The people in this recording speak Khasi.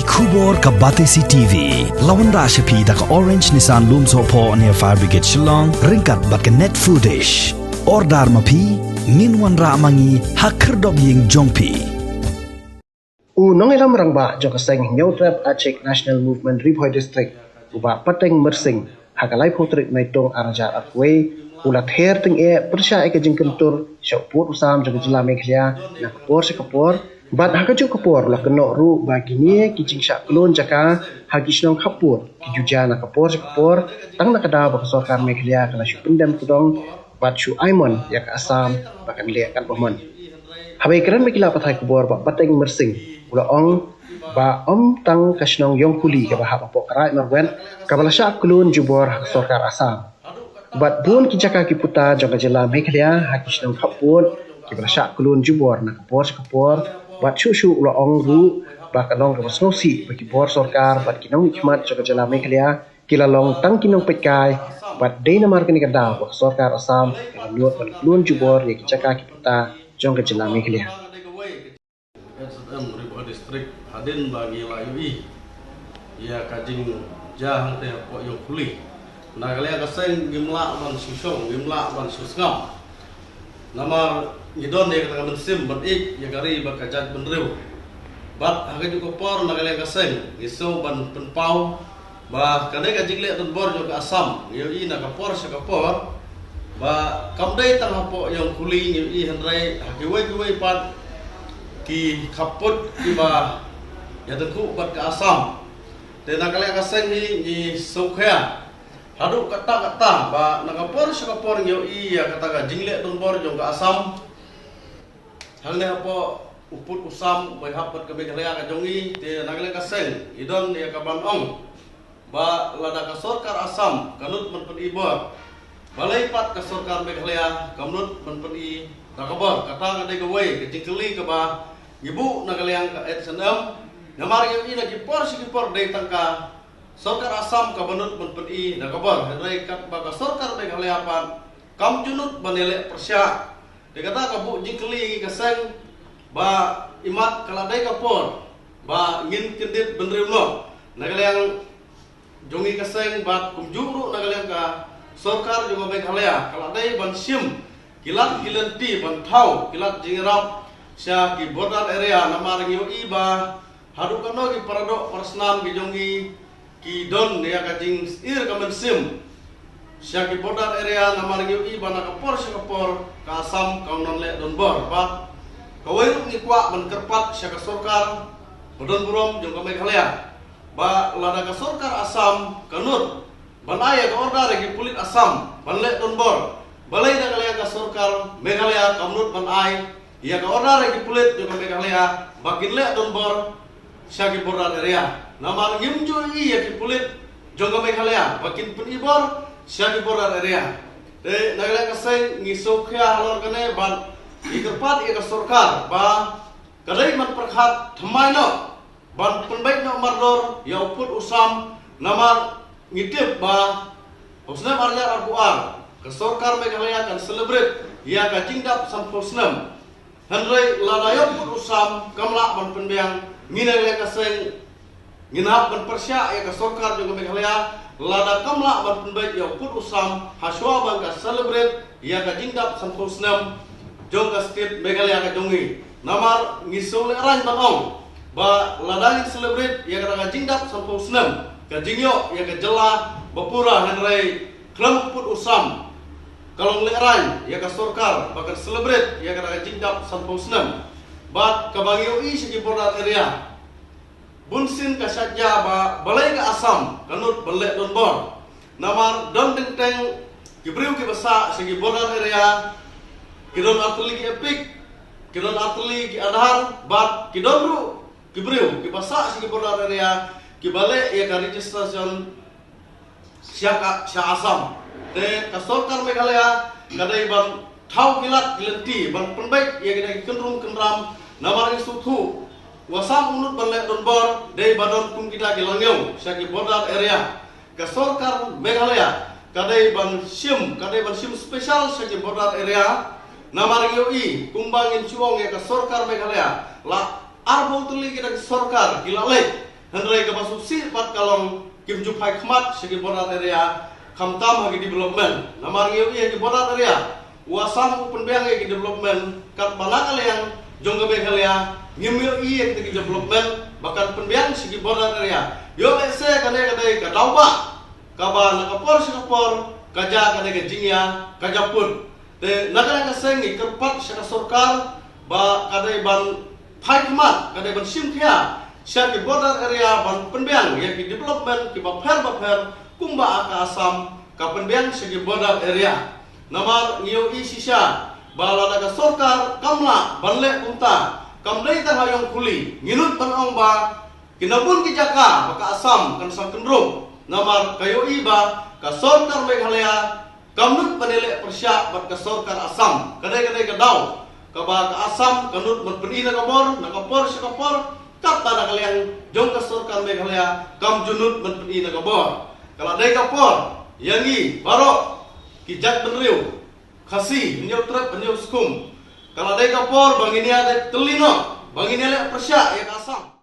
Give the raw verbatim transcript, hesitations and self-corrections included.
Khubor ka Batesi T V la wanrah sha phi da ka Orange Nissan Lumsohphoh near Fire Brigade Shillong ryngkat bad ka Net Foodish. Order ma phi, ngin wanrah ma ngi ha khyrdop ïing jong phi. U nongïalam rangbah jong ka seng Hynñiewtrep Achik National Movement Ri Bhoi District, u Bah Pateng Myrsing, ha ka laiphew tarik Naitung ar hajar arphew wei, u la ther tyngeh pyrshah ïa ka jingkyntur sha u pud u sam jong ka jylla Meghalaya na ka por sha ka por, bad ha kajuh ka por u la kynnoh ruh ba kine ki jingshah klun jaka ha ki shnong khappud ki ju jia na ka por sha ka por, tang na ka daw ba ka sorkar Meghalaya ka la shu pyndem kdong bad shu ai mon ïa ka Assam ba kan leh katba mon. Haba ïakren bad ki lad pathai khubor, Bah Pateng Myrsing u la ong ba ym tang ka shnong Ïongkhuli kaba hap hapoh ka Raid Marwet kaba la shah klun jubor ha ka sorkar Assam. Bad bun ki jaka ki puta jong ka jylla Meghalaya ha ki shnong khappud kiba la shah klun jubor na ka por sha ka por, bad shuh shuh u la ong ruh ba ka long kaba sngewsih ba ki bor sorkar bad ki nongmihkhmat jong ka jylla Meghalaya ki la long tang ki nongpeitkai, bad dei namar kane ka daw ba ka sorkar Assam ka la nud ban klun jubor ïa ki jaka ki puta jong ka jylla Meghalaya. H S M Ri Bhoi District, hadien ba ngi la ïohi ïa ka jingjia hangtei hapoh Ïongkhuli, na ka liang ka seng ngim lah ban shu shong, ngim lah ban shu sngap. Namar ngi don ïa kata ka mynsiem ban ïeit ïa ka ri bad ka jaitbynriew. Bad ha kajuh ka por na ka liang ka seng ngi sngew ban pynpaw ba kane ka jingleh donbor jong ka Assam ngi ïohi na ka por sha ka por, ba kam dei tang hapoh Ïongkhuli ngi ïohi, hynrei ha kiwei kiwei pat ki khappud kiba ïatyngkhuh bad ka Assam. Te na ka liang ka seng hi ngi sngewkhia haduh katta katta ba na ka por sha ka por ngi ïohi ïa kata ka jingleh donbor jong ka Assam. Hangne hapoh u pud u sam ba ïahap bad ka Meghalaya ka jong ngi, te na ka liang ka seng ngi don ïa ka ban ong ba lada ka sorkar Assam ka nud ban pyni bor, balei pat ka sorkar Meghalaya kam nud ban pyni da ka bor? Kata ka dei kawei ka jingkylli kaba ngi buh na ka liang ka H S M. Namar ngi ïohi na ki por sha ki por dei tang ka sorkar Assam kaba nud ban pyni da ka bor, hynrei katba ka sorkar Meghalaya pat kam ju nud ban ïaleh pyrshah. Te kata ka buh jingkylli ïa ngi ka seng ba imat ka la dei ka por ba ngin kyndit bynriew noh na ka liang jong ngi ka seng, bad kumjuh ruh na ka liang ka sorkar jong ka Meghalaya ka la dei ban shim ki lad ki lynti ban thaw ki lad jingïarap sha ki border area. Namar ngi ïohi ba haduh katno ki paradoh parasnam ki jong ngi ki don ïa ka jingsyier ka mynsiem sha ki border area, namar ngi ïohi ba na ka por sha ka por ka Assam kam don leh donbor. Bad kawei ruh ngi kwah ban kyrpad sha ka sorkar ba don burom jong ka Meghalaya ba lada ka sorkar Assam ka nud ban ai ïa ka order ïa ki pulit Assam ban leh donbor, balei na ka liang ka sorkar Meghalaya kam nud ban ai ïa ka order ïa ki pulit jong ka Meghalaya ba kin leh donbor sha ki border area? Namar ngim ju ïohi ïa ki pulit jong ka Meghalaya ba kin pyni bor sha ki border area. Te na ka liang ka seng ngi sngewkhia halor kane bad ngi kyrpad ïa ka sorkar ba ka dei ban pyrkhat thymmai noh ban pynbeit noh mardor ïa u pud u sam. Namar ngi tip ba ha u snem ar hajar arphew ar ka sorkar Meghalaya kan celebrate ïa ka jingdap sanphew snem. Hynrei lada ïa u pud u sam kam lah ban pynbiang, ngi na ka liang ka seng ngin hap ban pyrshah ïa ka sorkar jong ka Meghalaya lada kam lah ban pynbeit ïa u pud u sam ha shuwa ban ka celebrate ïa ka jingdap sanphew snem jong ka state Meghalaya ka jong ngi. Namar ngi sngewlehraiñ ban ong ba lada ngin celebrate ïa kata ka jingdap sanphew snem ka jingïoh ïa ka jylla ba pura, hynrei khlem pud u sam ka long lehraiñ ïa ka sorkar ba kan celebrate ïa kata ka jingdap sanphew snem. Bad kaba ngi ïohi sha ki border area bunsien ka shah jia ba balei ka Assam ka nud ban leh donbor. Namar don teng teng ki briew kiba sah sha ki border area ki don artylli ki EPIC, ki don artylli ki Aadhaar, bad ki don ruh ki briew kiba sah sha ki border area kiba leh ïa ka registration sha ka, sha Assam. Te ka sorkar Meghalaya ka dei ban thaw ki lad ki lynti ban pynbeit ïa kita ki kynrum kynram. Namar ngi sngewthuh u Assam u nud ban leh donbor dei ba don kum kita ki langïong sha ki border area. Ka sorkar Meghalaya ka dei ban shim, ka dei ban shim special sha ki border area. Namar ngi ïohi kumba ngin shu ong ïa ka sorkar Meghalaya, la arphew tylli kita ki sorkar ki la leit Hynrei kaba sngewsih pat ka long kim ju phai khmat sha ki border area, khamtam ha ki development. Namar ngi ïohi ha ki border area, u Assam u pynbiang ïa ki development katba na ka liang jong ka Meghalaya ngim ïohi ïa kita ki development ba kan pynbiang sha ki border area. Ïoh lehse kane ka dei ka daw ba kaba na ka por sha ka por ka jia kane ka jingïa ka jia put. Te na kane ka seng ngi kyrpad sha ka sorkar ba ka dei ban phai khmat, ka dei ban shim khia sha ki border area ban pynbiang ïa ki development kiba pher ba pher kumba ka Assam ka pynbiang sha ki border area. Namar ngi ïohi shisha ba lada ka sorkar kam lah ban leh kumta, kam dei tang ha ïong khuli, ngi nud ban ong ba ki na bun ki jaka ba ka Assam kan sah kynrup. Namar ka ïohi ba ka sorkar Meghalaya kam nud ban ïaleh pyrshah bad ka sorkar Assam. Ka dei ka dei ka daw kaba ka Assam ka nud ban pyni na ka bor, na ka por sha ka por, kata na ka liang jong ka sorkar Meghalaya kam ju nud ban pyni na ka bor. Ka la dei ka por ïa ngi baroh ki jaitbynriew Khasi, Hynñiewtrep, Hynñiewskum. Ka la dei ka por ba ngin ïa dei tylli noh, ba ngin ïaleh pyrshah ïa ka Assam.